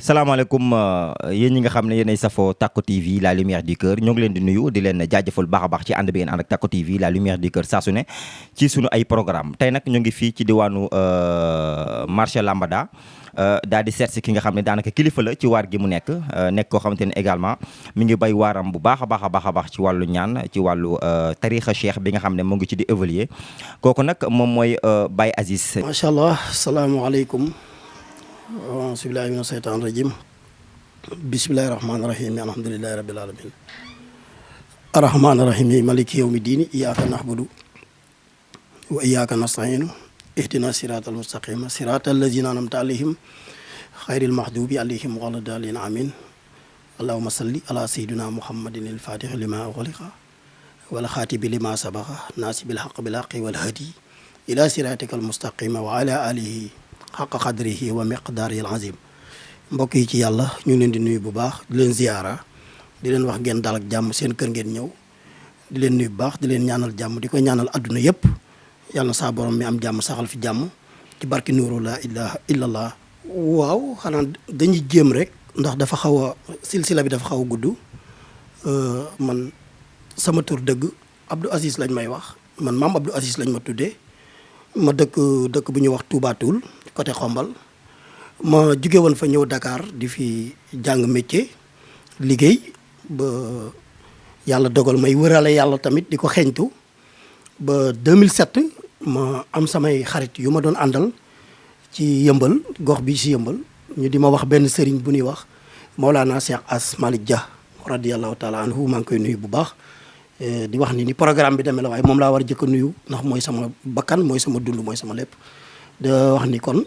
salaamaaleykum yéen ñi nga xam ne yéenay safoo Tacko TV la lumière du cœur ñoo ngi leen di nuyu di leen jaajëfal baax a baax ci ànd bi ngeen ànd ak Tacko TV la lumière du cœur saa su ne ci sunu ay programme tey nag ñu ngi fii ci diwaanu marché Lambada daal di seet si ki nga xam ne daanaka kilifa la ci waar gi mu nekk nekk koo xamante ne également mi ngi bay waaram bu baax a baax a baax a baax ci wàllu ñaan ci wàllu tarixa cheikh bi nga xam ne mu ngi ci di évoluer kooku nag moom mooy Baye Aziz. macha allah salaamaaleykum. auzu billaahi mina seytaani rajiim bismillaahi rahmaani rahiim alhamdulillaahi rabbil aalamiin arrahmaani rahiim maliki yawmi diini iyyaaka na'budu wa iyyaaka nasta'iin ihdina siraatal mustaqiim siraatal laziina an'amta alayhim xayril maxduubi alayhim wa lad-daalliin amiin allahumma salli ala sayyidina muhammadin al-faatixi limaa ughliqa wal xaatimi limaa sabaqa naasibil haqqi bil haqqi wal haadii ilaa siraatikal mustaqiim wa ala aalihi xaqa xadrihi wa miqdaarihi al-azim mbokk yi ci yàlla ñu ngi leen di nuyu bu baax di leen ziyaara di leen wax ngeen dal ak jàmm seen kër ngeen ñëw di leen nuyu bu baax di leen ñaanal jàmm di ko ñaanal adduna yëpp yàlla na saa borom mi am jàmm saxal fi jàmm ci barki nuuru laa ilaha illallah. waaw xanaa dañuy jéem rek ndax dafa xaw a silsila bi dafa xaw a gudd man sama tur dëgg Abdou Aziz lañ may wax man maam Abdou Aziz lañ ma tuddee ma dëkk bu ñuy wax Touba Toul côté Xombal ma jóge woon fa ñëw Dakar di fi jàng métier liggéey ba yàlla dogal may wërale yàlla tamit di ko xeeñtu ba 2007 ma am samay xarit yu ma doon àndal ci yëmbal gox bi ci yëmbal ñu di ma wax benn sëriñ bu ñuy wax Maolana Cheikh As Malick Dia radiyallahu taala anhu maa ngi koy nuyu bu baax di wax ni programme bi demee la waaye moom laa war a jëkk a nuyu ndax mooy sama bakkan mooy sama dund mooy sama lépp da wax ni kon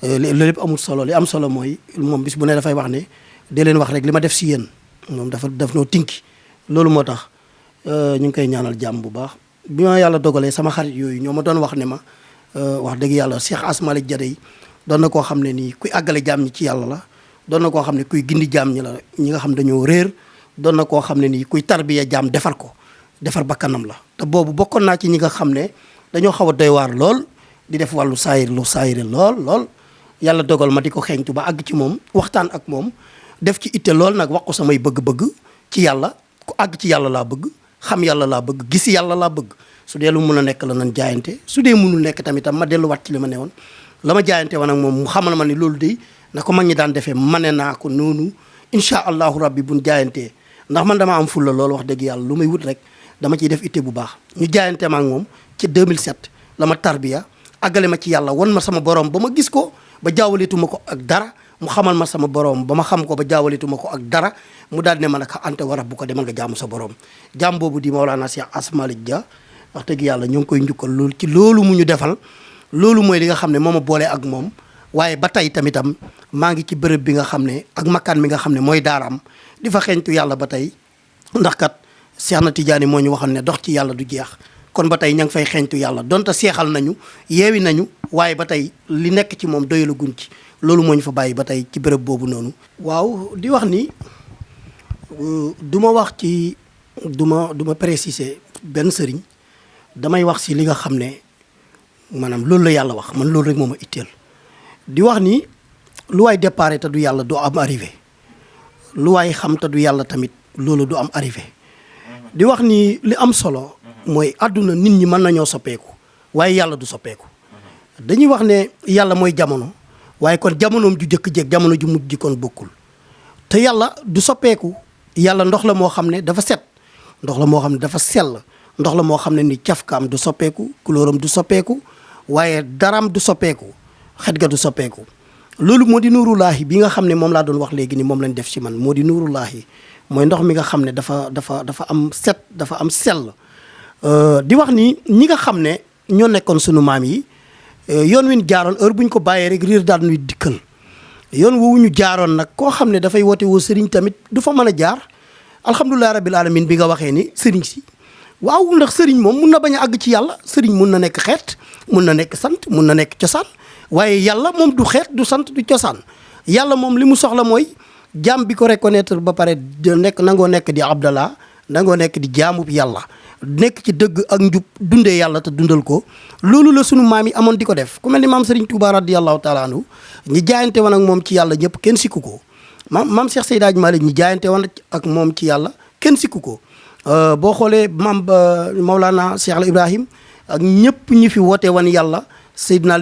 loolu lépp amul solo li am solo mooy moom bis bu ne dafay wax ne dee leen wax rek li ma def si yéen moom daf noo tinki loolu moo tax ñu ngi koy ñaanal jàmm bu baax bi ma yàlla dogalee sama xarit yooyu ñoo ma doon wax ne ma wax dëgg yàlla Cheikh As Malick Dia yi doon na koo xam ne nii kuy àggale jaam ñi ci yàlla la doon na koo xam ne kuy gindi jaam ñi la ñi nga xam dañoo réer doon na koo xam ne nii kuy tarbiya jaam defar ko defar bakkanam la te boobu bokkoon naa ci ñi nga xam ne dañoo xaw a doy waar lool di def wàllu saayir lu saayire lool yàlla dogal ma di ko xeeñtu ba àgg ci moom waxtaan ak moom def ci itte lool nag wax ko samay bëgg-bëgg ci yàlla ku àgg ci yàlla laa bëgg xam yàlla laa bëgg gis yàlla laa bëgg su dee lu mun a nekk la nan jaayante su dee munul nekk tamitam ma delluwaat ci li ma ne woon la ma jaayante woon ak moom mu xamal ma ni loolu de na ko mag ñi daan defee mane naa ko noonu incha allahu rabbi buñ jaayantee ndax man dama am fulla loolu wax dëgg yàlla lu may wut rek dama ciy def itte bu baax ñu jaayante ma ak moom ci 2007 la ma tarbiya àggale ma ci yàlla won ma sama borom ba ma gis ko ba jaawalituma ko ak dara mu xamal ma sama borom ba ma xam ko ba jaawalituma ko ak dara mu daal ne ma nag anta wa rabbuka demal nga jaamu sa borom jaam boobu di Maolana Cheikh As Malick Dia wax dëgg yàlla ñoo ngi koy njukkal loolu ci loolu mu ñu defal loolu mooy li nga xam ne moo ma boole ak moom waaye ba tey tamitam maa ngi ci bërëb bi nga xam ne ak makkaan mi nga xam ne mooy daaraam di fa xeeñtu yàlla ba tey ndax kat Cheikh na Tidiane moo ñu waxoon ne dox ci yàlla du jeex kon ba tey ña ngi fay xeeñtu yàlla donte seexal nañu yeewi nañu waaye ba tey li nekk ci moom doyala gun ci loolu moo ñu fa bàyyi ba tey ci bërëb boobu noonu. waaw di wax ni du ma wax ci du ma préciser benn sëriñ damay wax si li nga xam ne maanaam loolu la yàlla wax man loolu rek moo ma itteel di wax ni lu waay déparé te du yàlla du am arrivé lu waay xam te du yàlla tamit loolu du am arrivé di wax ni li am solo mooy àdduna nit ñi mën nañoo soppeeku waaye yàlla du soppeeku dañuy wax ne yàlla mooy jamono waaye kon jamonoom ju jëkk jeeg jamono ju mujj ji kon bokkul te yàlla du soppeeku yàlla ndox la moo xam ne dafa set ndox la moo xam ne dafa sell ndox la moo xam ne ni cafkaam du soppeeku couleuram du soppeeku waaye daraam du soppeeku xet ga du soppeeku loolu moo di nuurullaahi bi nga xam ne moom laa doon wax léegi ni moom lañ def ci man moo di nuurullaahi mooy ndox mi nga xam ne dafa am set dafa am sell di wax ni ñi nga xam ne ñoo nekkoon sunu maam yi yoon wi ñu jaaroon heure bu ñu ko bàyyee rek riir daal nuy dikkal yoon woowu ñu jaaroon nag koo xam ne dafay woote woo sëriñ tamit du fa mën a jaar alhamdulilah rabbil alamin bi nga waxee ni sëriñ si waaw ndax sëriñ moom mun na bañ a àgg ci yàlla sëriñ mun na nekk xeet mun na nekk sant mun na nekk cosaan waaye yàlla moom du xeet du sant du cosaan yàlla moom li mu soxla mooy jaam bi ko reconnaître ba pare nangoo nekk di abdallah nangoo nekk di jaamub yàlla nekk ci dëgg ak njub dundee yàlla te dundal ko loolu la sunu maam yi amoon di ko def ku mel ni maam Serigne Touba radiyallahu taala anhu ñi jaayante woon ak moom ci yàlla ñëpp kenn sikku ko maam Cheikh Seydi Hadji Malick ñi jaayante woon ak moom ci yàlla kenn sikku ko boo xoolee maam Maulana Cheikh al Ibrahim ak ñëpp ñi fi woote woon yàlla Seydina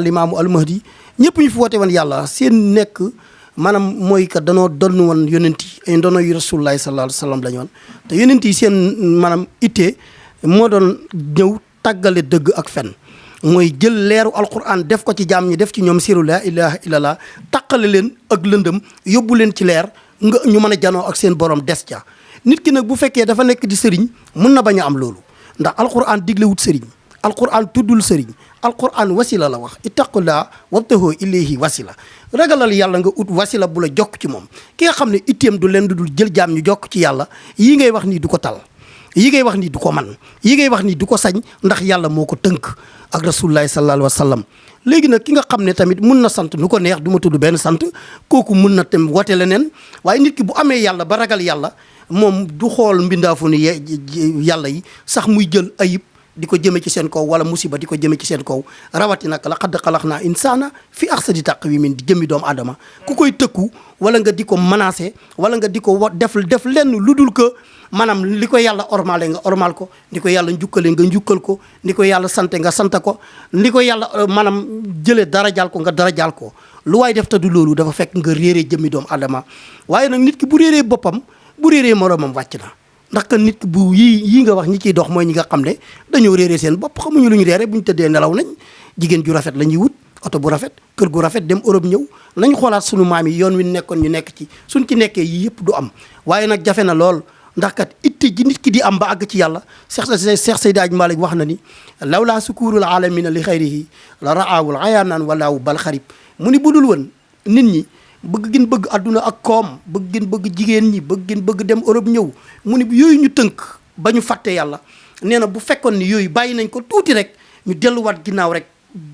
Limaamu al-Mahdi ñëpp ñu fi woote woon yàlla seen nekk maanaam mooy que danoo donn woon yonent yi ay ndono yu rasulullahi sallallahu alayhi wa sallam la ñu woon te yonent yi seen maanaam ittee moo doon ñëw tàggale dëgg ak fen mooy jël leeru alquran def ko ci jaam ñi def ci ñoom siru la ilaha illallah taqale leen ak lëndëm yóbbu leen ci leer nga ñu mën a janoo ak seen borom des ca nit ki nag bu fekkee dafa nekk di sëriñ mun na bañ a am loolu ndax alquran diglewut sëriñ alquran tuddul sëriñ alquran wasila la wax ittaqullah wabtahu ilayhi wasila ragalal yàlla nga ut wasila bu la jokk ci moom ki nga xam ne itteem du leen du dul jël jaam ñu jokk ci yàlla yii ngay wax nii du ko tal yi ngay wax nii du ko man yi ngay wax nii du ko sañ ndax yàlla moo ko tënk ak rasulullahi sallallahu alayhi wa sallam léegi nag ki nga xam ne tamit mun na sant nu ko neex du ma tudd benn sant kooku mun na tam wote leneen waaye nit ki bu amee yàlla ba ragal yàlla moom du xool mbindaafu ni yàlla yi sax muy jël ayib di ko jëme ci seen kaw wala musiba di ko jëme ci seen kaw rawati nag laqad xalaqnaa insaana fi ahsani taqwiimin di jëmmi doomu aadama ku koy tëkku wala nga di ko menacé wala nga di ko def lenn lu dul que maanaam li ko yàlla ormale nga ormal ko ni ko yàlla njukkale nga njukkal ko ni ko yàlla sante nga sant ko ni ko yàlla maanaam jëlee dara jaal ko nga dara jaal ko lu waay def te du loolu dafa fekk nga réeree jëmmi doomu aadama waaye nag nit ki bu réeree boppam bu réeree moroomam wàcc na ndax que nit bu yii nga wax ñi ciy dox mooy ñi nga xam ne dañoo réeree seen bopp xamuñu lu ñu réere bu ñu tëddee nelaw nañ jigéen ju rafet la ñuy wut oto bu rafet kër gu rafet dem Europe ñëw nañ xoolaat sunu maam yi yoon wi nekkoon ñu nekk ci suñ ci nekkee yii yëpp du am waaye nag jafe na lool ndax kat itte ji nit ki di am ba àgg ci yàlla Cheikh Seydi Hadji Malick wax na ni lawlaa sukuurul aalamina li xayrihi la raawul ayaanaan walaawu bal xarib mu ni budul woon nit ñi bëgg gën bëgg àdduna ak koom bëgg gën bëgg jigéen ñi bëgg gën bëgg dem Europe ñëw mu ni yooyu ñu tënk ba ñu fàtte yàlla nee na bu fekkoon ni yooyu bàyyi nañ ko tuuti rek ñu delluwaat ginnaaw rek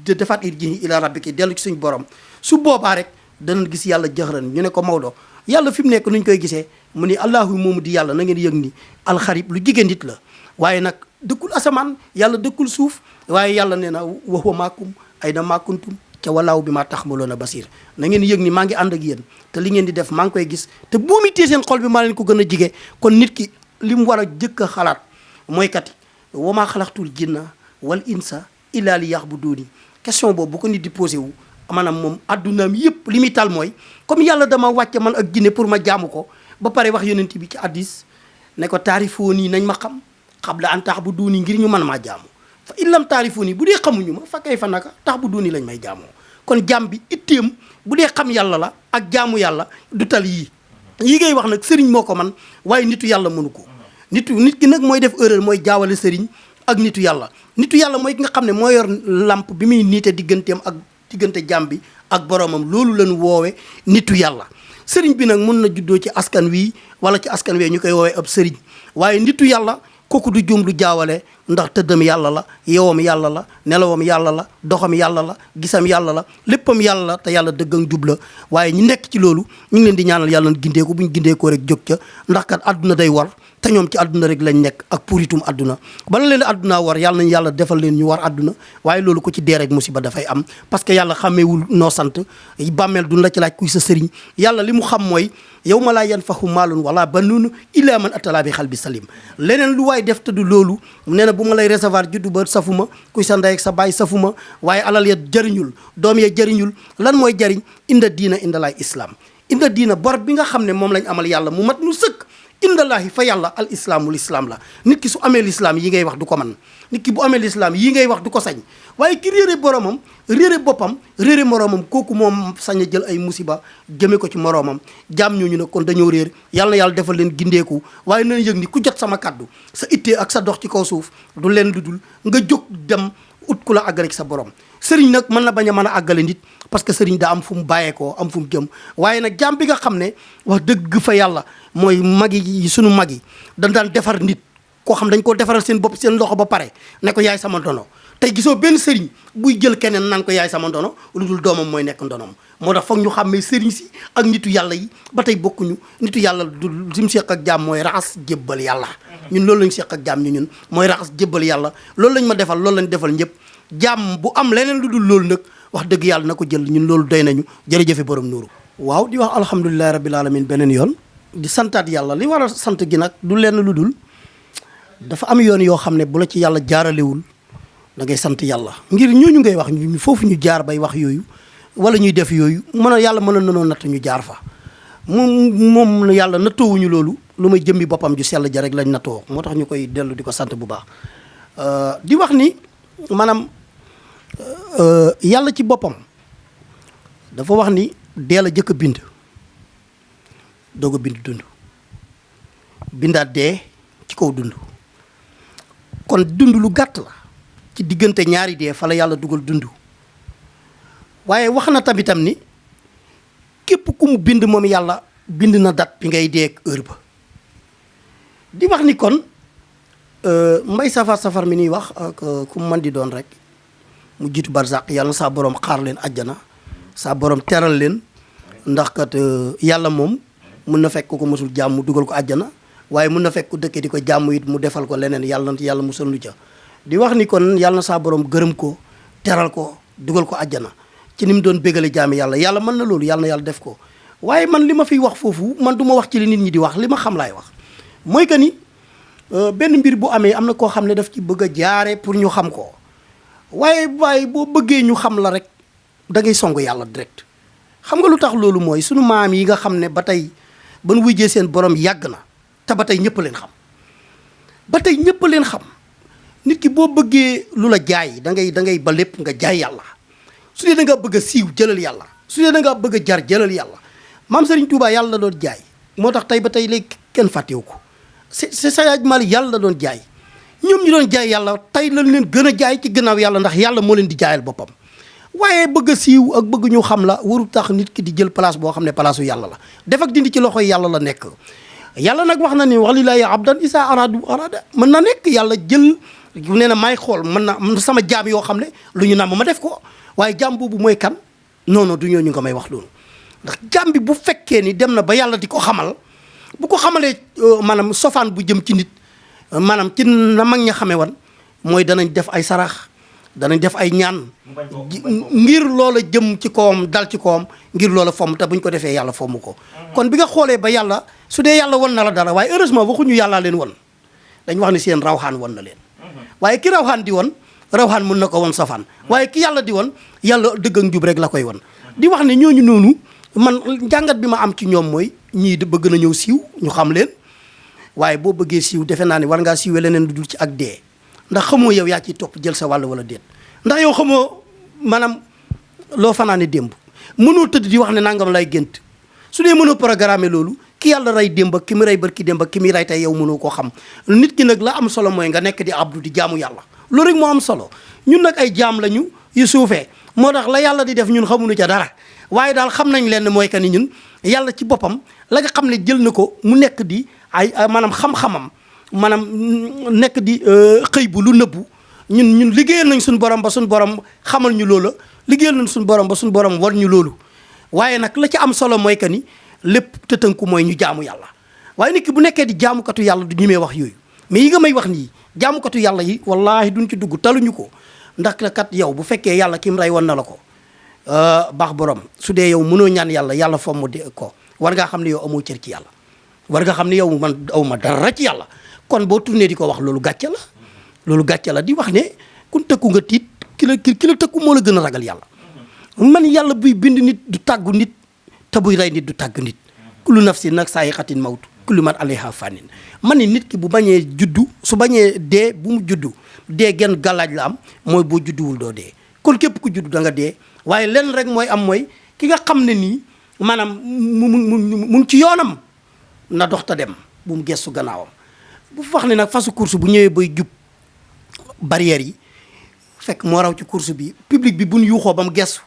defaat irji'i ila rabbiki dellu ci suñu borom su boobaa rek danañ gis yàlla jëxëran ñu ne ko Maodo yàlla fi mu nekk nuñ koy gisee mu ni allahu moomu di yàlla na ngeen yëg ni alxarib lu jigéen nit la waaye nag dëkkul asamaan yàlla dëkkul suuf waaye yàlla nee na wa huwa maakum ayna maa kuntum ca walaaw bi maa taxmaloona basir na ngeen yëg ni maa ngi ànd ak yéen te li ngeen di def maa ngi koy gis te bu mu tee seen xol bi maa leen ko gën a jige kon nit ki li mu war a jëkk a xalaat mooy kat wa maa xalaqtul jinna wal insa illa li ya'buduni question boobu bu ko nit di posé wu maanaam moom addunaam yëpp li muy tal mooy comme yàlla dama wàcce man ak jinne pour ma jaamu ko ba pare wax yonent bi ci hadiis ne ko taarifoo nii nañ ma xam qabla an ta'buduni ngir ñu mën maa jaamu fa illam taarifoo nii bu dee xamuñu ma fa kay fa naka ta'buduni lañ may jaamoo kon jaam bi itteem bu dee xam yàlla la ak jaamu yàlla du tal yii yi ngay wax nag sëriñ moo ko man waaye nitu yàlla mënu ko nit ki nag mooy def erreur mooy jaawale sëriñ ak nitu yàlla mooy ki nga xam ne moo yor lamp bi muy niite digganteem ak diggante jaam bi ak boromam loolu lañu woowe nitu yàlla sëriñ bi nag mun na juddoo ci askan wi wala ci askan wee ñu koy woowee ab sëriñ waaye nitu yàlla kooku du jum du jaawale ndax tëddam yàlla la yewam yàlla la nelawam yàlla la doxam yàlla la gisam yàlla la léppam yàlla la te yàlla dëgg ak jub la waaye ñi nekk ci loolu ñu ngi leen di ñaanal yàlla gindeeku bu ñu gindeekoo rek jóg ca ndax kat àdduna day war te ñoom ci àdduna rek lañ nekk ak puritum àdduna bala leen àdduna war yàlla nañ yàlla defal leen ñu war àdduna waaye loolu ko ci dee rek musiba dafay am parce que yàlla xàmmeewul noo sant bàmmeel duñ la ci laaj kuy sa sëriñ yàlla li mu xam mooy yawma laa yanfahu maalun wala banuun illa man atalaa bi qalbin salim leneen lu waay def te du loolu nee na bu ma lay recevoir juddu ba safuma kuy sa ndey ak sa baay safuma waaye alal ya jëriñul doom ya jëriñul lan mooy jëriñ inda diina inda laay islam inda diina bor bi nga xam ne moom lañ amal yàlla mu mat nu sëkk indallaahi fa yàlla al islaamul islam la nit ki su amee lislaam yi ngay wax du ko man nit ki bu amee lislaam yi ngay wax du ko sañ waaye ki réere boromam réere boppam réere moroomam kooku moom sañ a jël ay musiba jëme ko ci moroomam jaam ñooñu ne kon dañoo réer yàlla na yàlla defal leen gindeeku waaye nañ yëg ni ku jot sama kaddu sa ittee ak sa dox ci kaw suuf du leen lu dul nga jóg dem ut ku la àggale ci sa borom sëriñ nag mën na bañ a mën a àggale nit parce que sëriñ daa am fu mu bàyyeekoo am fu mu jëm waaye nag jaam bi nga xam ne wax dëgg fa yàlla mooy mag yi sunu mag yi dañ daan defar nit koo xam dañ koo defaral seen bopp seen loxo ba pare ne ko yaay sama ndono tey gisoo benn sëriñ buy jël keneen naan ko yaay sama ndono lu dul doomam mooy nekk ndonom moo tax foog ñu xàmmee sëriñ si ak nitu yàlla yi ba tey bokkuñu. nitu yàlla du lim seq ak jaam mooy raxas jébbal yàlla ñun loolu lañ seq ak jaam ñun mooy raxas jébbal yàlla loolu lañ ma defal loolu lañ defal ñëpp jaam bu am leneen lu dul loolu nag wax dëgg yàlla na ko jël ñun loolu doy nañu jërëjëfe borom nuuru. waaw di wax alhamdulilahi rabbil alamin beneen yoon di santaat yàlla li war a sant gi nag du lenn lu dul dafa am yoon yoo xam ne bu la ci yàlla jaaralewul da ngay sant yàlla ngir ñooñu ngay wax ñu foofu ñu jaar bay wax yooyu wala ñuy def yooyu yàlla mën a nanoo natt ñu jaar fa moom yàlla nattoowuñu loolu lu may jëmmi boppam ju sell ja rek lañ nattoo moo tax ñu koy dellu di ko sant bu baax di wax ni maanaam yàlla ci boppam dafa wax ni dee la jëkk a bind doog a bind dund bindaat dee ci kaw dund kon dund lu gàtt la ci diggante ñaari dee fa la yàlla dugal dund waaye wax na tamitam ni képp ku mu bind moom yàlla bind na dat bi ngay dee ak heure ba di wax ni kon mbay safar mi ñuy wax ak ku mu mën di doon rek mu jiitu barzaq yàlla na saa borom xaar leen àjjana saa borom teral leen ndax kat yàlla moom mun na fekk ko mësul jàmm mu dugal ko àjjana waaye mun na fekk ku dëkkee di ko jàmm it mu defal ko leneen yàlla na yàlla musal lu ca di wax ni kon yàlla na saa borom gërëm ko teral ko dugal ko àjjana ci ni mu doon bégale jaami yàlla mën na loolu yàlla na yàlla def ko waaye man li ma fiy wax foofu man du ma wax ci li nit ñi di wax li ma xam laay wax mooy que ni benn mbir bu amee am na koo xam ne daf ci bëgg a jaare pour ñu xam ko waaye boo bëggee ñu xam la rek da ngay song yàlla direct xam nga lu tax loolu mooy sunu maam yi nga xam ne ba tey ban wujjee seen borom yàgg na te ba tey ñëpp leen xam ba tey ñëpp leen xam nit ki boo bëggee lu la jaay da ngay ba lépp nga jaay yàlla su dee da nga bëgg a siiw jëlal yàlla su dee da nga bëgg a jar jëlal yàlla maam Serigne Touba yàlla la doon jaay moo tax tey ba tey léegi kenn fàttewu ko c'est Seydi Malick yàlla la doon jaay ñoom ñu doon jaay yàlla tey lañ leen gën a jaay ci gannaaw yàlla ndax yàlla moo leen di jaayal boppam waaye bëgg a siiw ak bëgg ñu xam la waru tax nit ki di jël place boo xam ne place u yàlla la def ak dindi ci loxoy yàlla la nekk yàlla nag wax na ni wax lillaahi abdan isa arada mën na nekk yàlla jël nee na may xool mën na sama jaam yoo xam ne lu ñu nàmm ma def ko waaye jaam boobu mooy kan non non du ñooñu nga may wax loolu ndax jaam bi bu fekkee ni dem na ba yàlla di ko xamal bu ko xamalee maanaam sofaan bu jëm ci nit maanaam ci na mag ña xamee wan mooy danañ def ay sarax danañ def ay ñaan ngir loola jëm ci kawam dal ci kawam ngir loola fomm te buñ ko defee yàlla fomm ko kon bi nga xoolee ba yàlla su dee yàlla won na la dara waaye heureusement waxuñu yàllaa leen won dañ wax ni seen rawxaan won na leen waaye ki rawxaan di won rawxaan mën na ko won safaan waaye ki yàlla di won yàlla dëgg ak njub rek la koy won di wax ne ñooñu noonu man njàngat bi ma am ci ñoom mooy ñii di bëgg na ñëw siiw ñu xam leen waaye boo bëggee siiw defe naa ne war ngaa siiwee leneen lu dul ci ak dee ndax xamoo yow yaa ciy topp jël sa wàll wala déet ndax yow xamoo maanaam loo fanaane démb mënoo tëdd di wax ne nangam lay gént su dee mënoo programmer loolu ki yàlla rey démb ak ki mu rey barki démb ak ki muy rey tey yow mënoo koo xam nit ki nag la am solo mooy nga nekk di abdu di jaamu yàlla loolu rek moo am solo ñun nag ay jaam lañu yu suufee moo tax la yàlla di def ñun xamuñu ca dara waaye daal xam nañ leen mooy que ni ñun yàlla ci boppam la nga xam ne jël na ko mu nekk di ay maanaam xam-xamam maanaam nekk di xëy bu lu nëbbu ñun liggéeyal nañ suñu borom ba suñu borom xamal ñu loola liggéeyal nañ suñu borom ba suñu borom war ñu loolu waaye nag la ci am solo mooy que ni lépp te tënku mooy ñu jaamu yàlla waaye nit ki bu nekkee di jaamukatu yàlla du ñemee wax yooyu mais yi nga may wax nii jaamukatu yàlla yi wallaahi duñ ci dugg taluñu ko ndax kat yow bu fekkee yàlla ki mu rey woon na la ko baax borom su dee yow mënoo ñaan yàlla yàlla fomm de ko war ngaa xam ne yow amoo cër ci yàlla war nga xam ne yow man aw ma dara ci yàlla kon boo tourné di ko wax loolu gàcce la loolu gàcce la di wax ne kun tëkku nga tiit ki la tëkku moo la gën a ragal yàlla man yàlla buy bind nit du tàggu nit te buy rey nit du tàgg nit kullu nafsin nag saa yi xatin mawtu kullu man alayha fanin man ni nit ki bu bañee juddu su bañee dee bu mu juddu dee genn gàllaaj la am mooy boo judduwul doo dee kon képp ku juddu da nga dee waaye lenn rek mooy am mooy ki nga xam ne nii maanaam mu ngi ci yoonam na dox ta dem bu mu gestu gannaawam bu wax ne nag fasu course bu ñëwee bay jub barrière yi fekk moo raw ci course bi public bi buñ yuuxoo ba mu gestu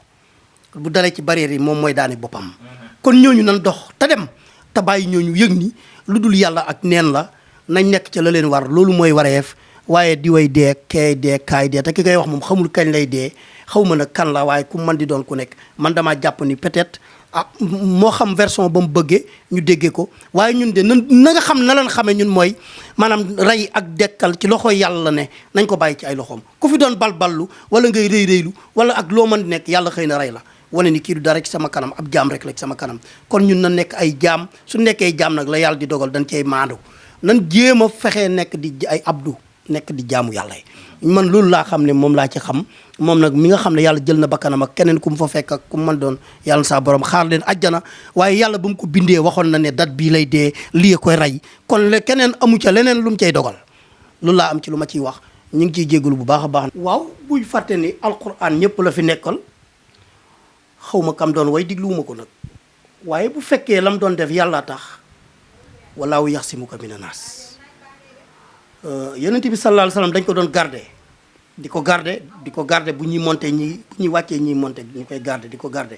bu dalee ci barrière yi moom mooy daane boppam kon ñooñu nan dox te dem te bàyyi ñooñu yëg ni lu dul yàlla ak neen la nañ nekk ca la leen war loolu mooy wareef waaye di way dee kay dee kaay dee te ki koy wax moom xamul kañ lay dee xaw ma nag kan la waaye ku man di doon ku nekk man damaa jàpp ni peut-être moo xam version ba mu bëggee ñu déggee ko waaye ñun de na nga xam na leen xamee ñun mooy maanaam rey ak dekkal ci loxo yàlla ne nañ ko bàyyi ci ay loxoom ku fi doon balballu wala ngay rëy-rëylu wala ak loo mën di nekk yàlla xëy na rey la wane ni kii du dara ci sama kanam ab jaam rek la ci sama kanam kon ñun na nekk ay jaam su nekkee jaam nag la yàlla di dogal dañ cay maandu nan jéem a fexee nekk di ay abdu nekk di jaamu yàlla yi man loolu laa xam ne moom laa ci xam moom nag mi nga xam ne yàlla jël na bakkanam ak keneen ku mu fa fekk ak ku mu mën doon yàlla saa borom xaar leen ajjana waaye yàlla bu mu ko bindee waxoon na ne date bii lay dee lii koy rey kon keneen amu ca leneen lu mu cay dogal loolu laa am ci lu ma ciy wax ñu ngi ciy jégalu bu baax a baax. waaw buy fàtte ni alquran ñëpp la fi nekkal xaw ma kam doon way digluwuma ko nag waaye bu fekkee lam doon def yàlla tax walaahu yaxsimuka mina naas yonent bi sallallahu alayhi wasallam dañ ko doon garder di ko garder bu ñuy monter bu ñuy wàccee ñuy monter ñu koy garder di ko garder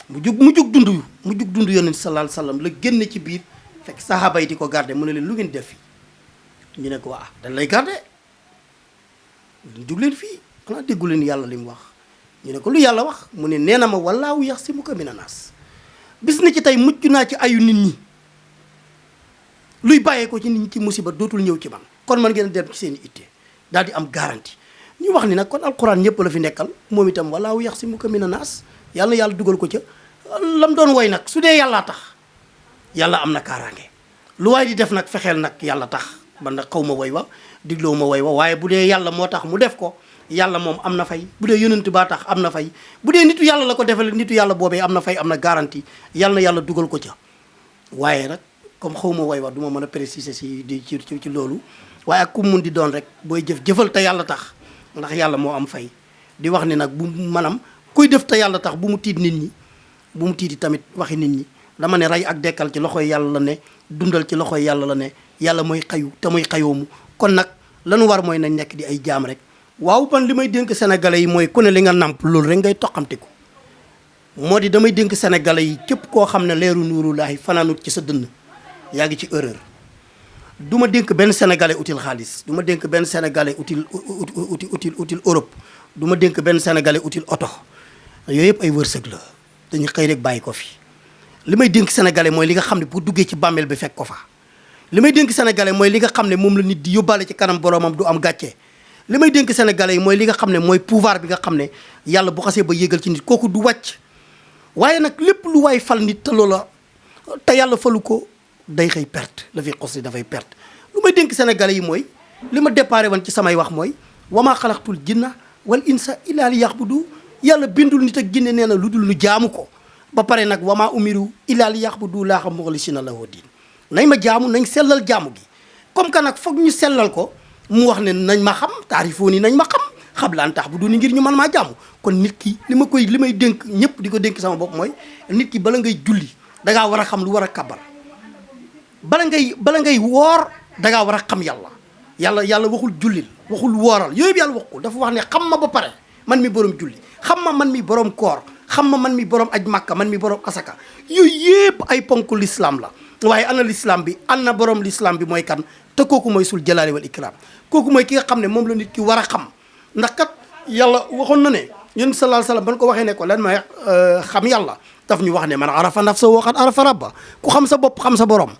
mu jug dund yonent sallallahu alayhi wasallam la génn ci biir fekk sahaaba yi di ko garder mu ne leen lu ngeen def fii ñu ne ko dañ lay garder jug leen fii xanaa déggu leen yàlla li mu wax ñu ne ko lu yàlla wax mu ne nee na ma wallaahu yaxsimuka mina naas bis na ci tey mucc naa ci ayu nit ñi luy bàyyee ko ci nit ñi ci musiba dootul ñëw ci man kon man ngeen dem ci seen i itte daal di am garantie ñu wax ni nag kon alquran ñëpp la fi nekkal moom itam wallaahu yaxsimuka mina naas yàlla yàlla dugal ko ca lam doon woy nag su dee yàllaa tax yàlla am na kaaraange lu waay di def nag fexeel nag yàlla tax man nag xaw ma woy wa digloo ma woy wa waaye bu dee yàlla moo tax mu def ko yàlla moom am na fay bu dee yonent baa tax am na fay bu dee nitu yàlla la ko defal nitu yàlla boobee am na fay am na garantie yàlla na yàlla dugal ko ca waaye nag comme xaw ma woy wa du ma mën a préciser ci loolu waaye ak ku mun di doon rek booy jëfal te yàlla tax ndax yàlla moo am fay di wax ni nag bu maanaam kuy def te yàlla tax bu mu tiit nit ñi bu mu tiiti tamit waxi nit ñi dama ne rey ak dekkal ci loxoy yàlla la ne dundal ci loxoy yàlla la ne yàlla mooy xayu te mooy xayoomu kon nag lanu war mooy nañ nekk di ay jaam rek waaw man li may dénk sénégalais yi mooy ku ne li nga nàmp loolu rek ngay toqamte ko moo di damay dénk sénégalais yi képp koo xam ne leeru nuurulaahi fanaanut ci sa dënn yaa ngi ci erreur du ma dénk benn sénégalais utile xaalis du ma dénk benn sénégalais utile Europe du ma dénk benn sénégalais utile oto yooyu yëpp ay wërsëg la dañu xëy rek bàyyi ko fi li may dénk sénégalais mooy li nga xam ne bu duggee ci bàmmeel bi fekk ko fa li may dénk sénégalais mooy li nga xam ne moom la nit di yóbbaale ci kanam boromam du am gàcce li may dénk sénégalais yi mooy li nga xam ne mooy pouvoir bi nga xam ne yàlla bu xasee ba yégal ci nit kooku du wàcc waaye nag lépp lu waay fal nit te loola te yàlla falu ko day xëy perte la fi xos dafay perte lu may dénk sénégalais yi mooy li ma déparé woon ci samay wax mooy wamaa xalaqtul jinna wal insa illa li yaxbudu yàlla bindul nit ak jinne nee na lu dul lu jaamu ko ba pare nag wamaa umiru illa li yaxbudu laa xam muxlisina lahu diin nañ ma jaamu nañ sellal jaamu gi comme que nag foog ñu sellal ko mu wax ne nañ ma xam taarifoo ni nañ ma xam xablaan tax bu du ni ngir ñu mën maa jaamu kon nit ki li may dénk ñëpp di ko dénk sama bopp mooy nit ki bala ngay julli dangaa war a xam lu war a kabar bala ngay woor dangaa war a xam yàlla waxul jullil waxul wooral yooyu yàlla wax ko dafa wax ne xam ma ba pare man mi borom julli xam ma man mi borom koor xam ma man mi borom aj makka man mi borom asaka yooyu yëpp ay ponk l'islam la waaye ana l'islam bi ana borom l'islam bi mooy kan te kooku mooy sul jalaali wal ikram kooku mooy ki nga xam ne moom la nit ki war a xam ndax kat yàlla waxoon na ne yéen sallallahu alayhi wasallam ban ko waxee ne ko lan may xam yàlla daf ñu wax ne man arafa nafsahu wa qad arafa rabba ku xam sa bopp xam sa borom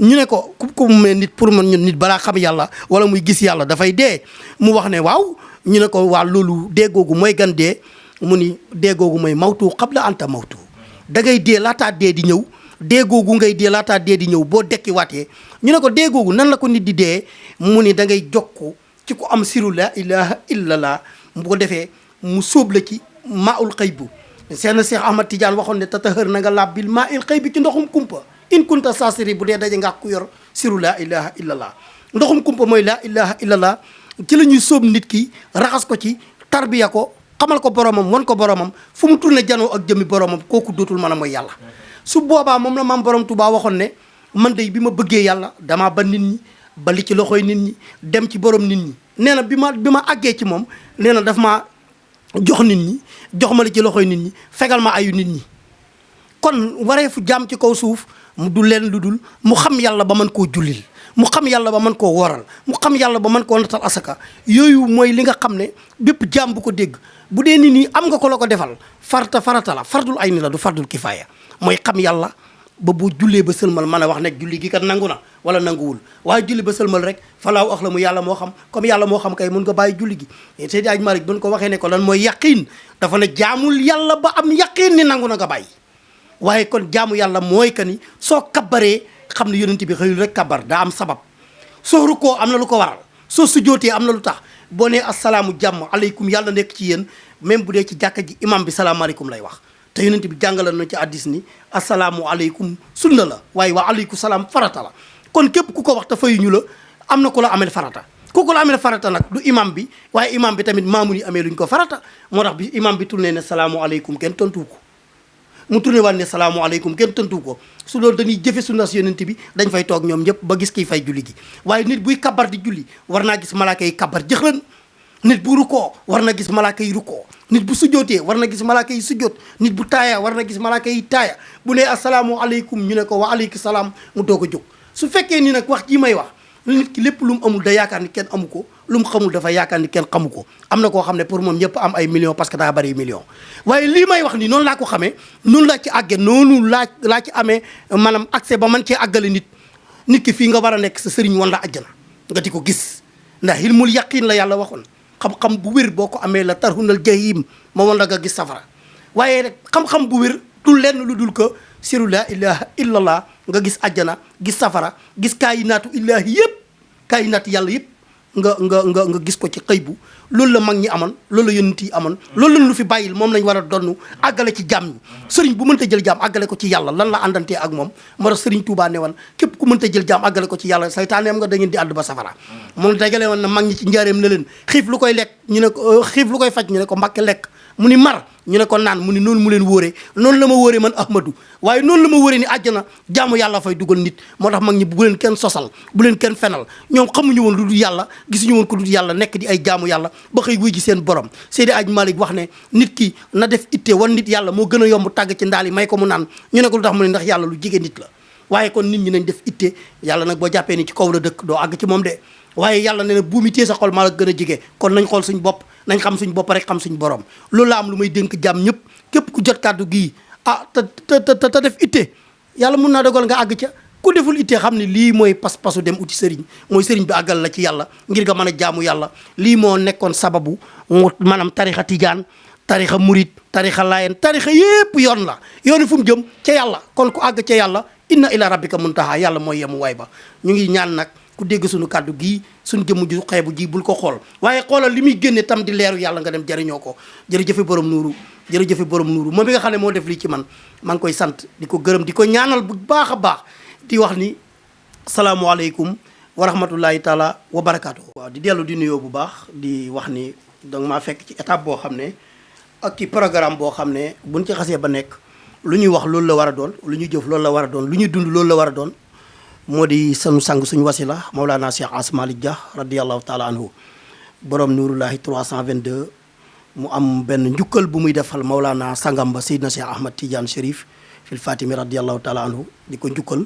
ñu ne ko ku mu nit pour man ñun nit balaa xam yàlla wala muy gis yàlla dafay dee mu wax ne waaw ñu ne ko waa loolu dee googu mooy gan dee mu ni dee googu mooy mawtu qabla anta mawtu da ngay dee laataa dee di ñëw dee googu ngay dee laataa dee di ñëw boo dekki waatee ñu ne ko dee googu nan la ko nit di dee mu ni da ngay jokku ci ku am siru la ilaha illallah bu ko defee mu sóob la ci maaul xëy bu seen Cheikh Ahmad Tidiane waxoon ne tatahër na nga laab bil maa il xëy bi ci ndoxum kumpa in kunta saasiri bu dee daje nga ku yor siru laa ilaha illallah ndoxum kumpa mooy laa ilaha illallah ci la ñuy sóob nit ki raxas ko ci tarbiya ko xamal ko boromam wan ko boromam fu mu tourné janoo ak jëmmi boromam kooku dootul mën a mooy yàlla su boobaa moom la maam borom Tuubaa waxoon ne man de bi ma bëggee yàlla damaa ba nit ñi ba li ci loxoy nit ñi dem ci borom nit ñi nee na bi ma àggee ci moom nee na daf maa jox nit ñi jox ma li ci loxoy nit ñi fegal ma ayu nit ñi kon wareefu jaam ci kaw suuf mu du leen lu dul mu xam yàlla ba mën koo jullil mu xam yàlla ba mën koo wooral mu xam yàlla ba mën koo natal asaka yooyu mooy li nga xam ne bépp jaam bu ko dégg bu dee ni nii am nga ko la ko defal farata la fardul ay ni la du fardul kifaaya mooy xam yàlla ba bu jullee ba sëlmal mën a wax nekk julli gi kat nangu na wala nanguwul waaye julli ba sëlmal rek falaaw ax la mu yàlla moo xam comme yàlla moo xam kay mun nga bàyyi julli gi Seydi Aj Malik buñ ko waxee ne ko lan mooy yaqiin dafa ne jaamul yàlla ba am yaqiin ni nangu na nga bàyyi waaye kon jaamu yàlla mooy que ni soo kabbaree xam ne yonent bi xëyul rek kabbar daa am sabab soo rukkoo am na lu ko waral soo sujjootee am na lu tax boo nee asalaamu jàmm aleykum yàlla nekk ci yéen même bu dee ci jàkka ji imam bi salaamaaleykum lay wax te yonent bi jàngale na ci hadiis ni asalaamu aleykum sunna la waaye waa aleykum salaam farata la kon képp ku ko wax te fayuñu la am na ku la amel farata kooku la amel farata nag du imam bi waaye imam bi tamit maamu ni amee luñ ko farata moo tax bi imam bi tourné ne salaamu aleykum kenn tontu ko mu tourné waat ne salaamaaleykum kenn tëntu ko su loolu dañuy jëfe sunna si yonent bi dañ fay toog ñoom ñëpp ba gis kiy fay julli gi waaye nit buy kabar di julli war naa gis malaaka yi kabar jëxlan nit bu rukkoo war na gis malaaka yi rukkoo nit bu sujjootee war na gis malaaka yi sujjoot nit bu taaya war na gis malaaka yi taaya bu nee asalaamualeykum ñu ne ko wa aleykum salaam mu doog a jóg su fekkee ni nag wax ji may wax nit ki lépp lu mu amul da yaakaar ni kenn amu ko lu mu xamul dafa yaakaar ni kenn xamu ko am na koo xam ne pour moom ñëpp am ay millions parce que daa bari millions waaye lii may wax ni noonu laa ko xamee noonu laa ci àggee noonu laa ci amee maanaam accès ba man cee àggale nit ki fii nga war a nekk sa sëriñ wan la àjjana nga di ko gis ndax ilmul yaqin la yàlla waxoon xam-xam bu wér boo ko amee la tarhunal jahim ma wan la nga gis safara waaye rek xam-xam bu wér du lenn lu dul ko siru la ilaha illallah nga gis àjjana gis safara gis kaayinaatu illaahi yëpp kaayinaatu yàlla yëpp nga gis ko ci xëy bu loolu la mag ñi amoon loolu la yonent yi amoon loolu la lu fi bàyyil moom lañ war a donnu àggale ci jàmm ñi sëriñ bu mënta jël jaam àggale ko ci yàlla lan la àndantee ak moom moo tax sëriñ Tuubaa ne woon képp ku mënta jël jaam àggale ko ci yàlla saytaaneem nga da ngeen di àdd ba safara moom dajale woon na mag ñi ci njaareem ne leen xiif lu koy lekk ñu ne ko xiif lu koy faj ñu ne ko mbàkke lekk mu ni mar ñu ne ko naan mu ni noonu mu leen wóoree noonu la ma wóoree man Ahmadou waaye noonu la ma wóoree ni àjjana jaamu yàlla fay dugal nit moo tax mag ñi bu leen kenn sosal bu leen kenn fenal ñoom xamuñu woon lu dul yàlla gisuñu woon ko lu dul yàlla nekk di ay jaamu yàlla ba xëy wuy ji seen borom Seydi Aj Malik wax ne nit ki na def itte wan nit yàlla moo gën a yomb tàgg ci ndaal yi may ko mu naan ñu ne ko lu tax mu ne ndax yàlla lu jege nit la waaye kon nit ñi nañ def itte yàlla nag boo jàppee ni ci kaw la dëkk doo àgg ci moom de waaye yàlla ne na buumi téye sa xol maa la gën a jege kon nañ xool suñ bopp nañ xam suñ bopp rek xam suñ borom loolu la am lu may dénk jàmm ñëpp képp ku jot kàddu gii te def itte yàlla mun naa dogal nga àgg ca ku deful itte xam ne lii mooy pas-pasu dem uti sëriñ mooy sëriñ bi àggal la ci yàlla ngir nga mën a jaamu yàlla lii moo nekkoon sababu maanaam tarixa tijaan tarixa murit tarixa layen tarixa yépp yoon la yooni fu mu jëm ca yàlla kon ku àgg ca yàlla inna ila rabbika muntaha yàlla mooy yemu waay ba ñu ngi ñaan nag ku dégg suñu kàddu gii suñu jëmm ju xeebu ji bul ko xool waaye xoolal li muy génne tam di leeru yàlla nga dem jëriñoo ko jërëjëfe borom nuuru jërëjëfe borom nuuru moom mi nga xam ne moo def lii ci man maa ngi koy sant di ko gërëm di ko ñaanal bu baax a baax di wax ni salaamualeykum wa rahmatullahi taala wa barakaatu. waaw di dellu di nuyoo bu baax di wax ni donc maa fekk ci étape boo xam ne ak ci programme boo xam ne buñ ci xasee ba nekk lu ñuy wax loolu la war a doon lu ñuy jëf loolu la war a doon lu ñuy dund loolu la war a doon moo di sunu sang suñu wasila Mawlana Cheikh As Malick Dia radiyallahu taala anhu borom nuurullahi 322 mu am benn njukkal bu muy defal Mawlana sangam ba Seydina Cheikh Ahmad Tidiane Chérif fil Fatimi radiyallahu taala anhu di ko njukkal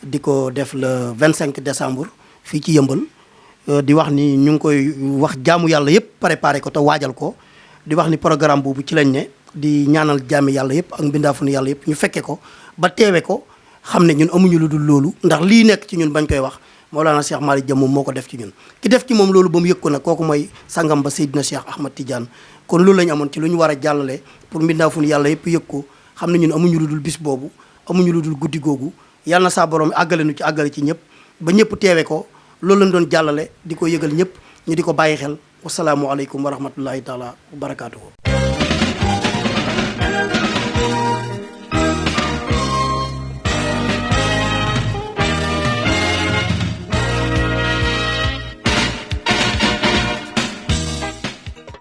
di ko def le 25 décembre fii ci yëmbal di wax ni ñu ngi koy wax jaamu yàlla yëpp préparé ko te waajal ko di wax ni programme boobu ci lañ ne di ñaanal jaami yàlla yëpp ak mbindaafunu yàlla yëpp ñu fekke ko ba teewe ko xam ne ñun amuñu lu dul loolu ndax lii nekk ci ñun bañ koy wax Mawlana Cheikh Malick Dia moom moo ko def ci ñun ki def ci moom loolu ba mu yëg ko nag kooku mooy sangam ba Seydina Cheikh Ahmad Tidiane kon loolu lañ amoon ci lu ñu war a jàllale pour mbindaafunu yàlla yëpp yëg ko xam ne ñun amuñu lu dul bis boobu amuñu lu dul guddi googu yàlla na saa borom àggale nu ci àggale ci ñëpp ba ñëpp teewe ko loolu lañ doon jàllale di ko yëgal ñëpp ñu di ko bàyyi xel wasalaamualeykum wa rahmatullahi taala wa barakaatuhu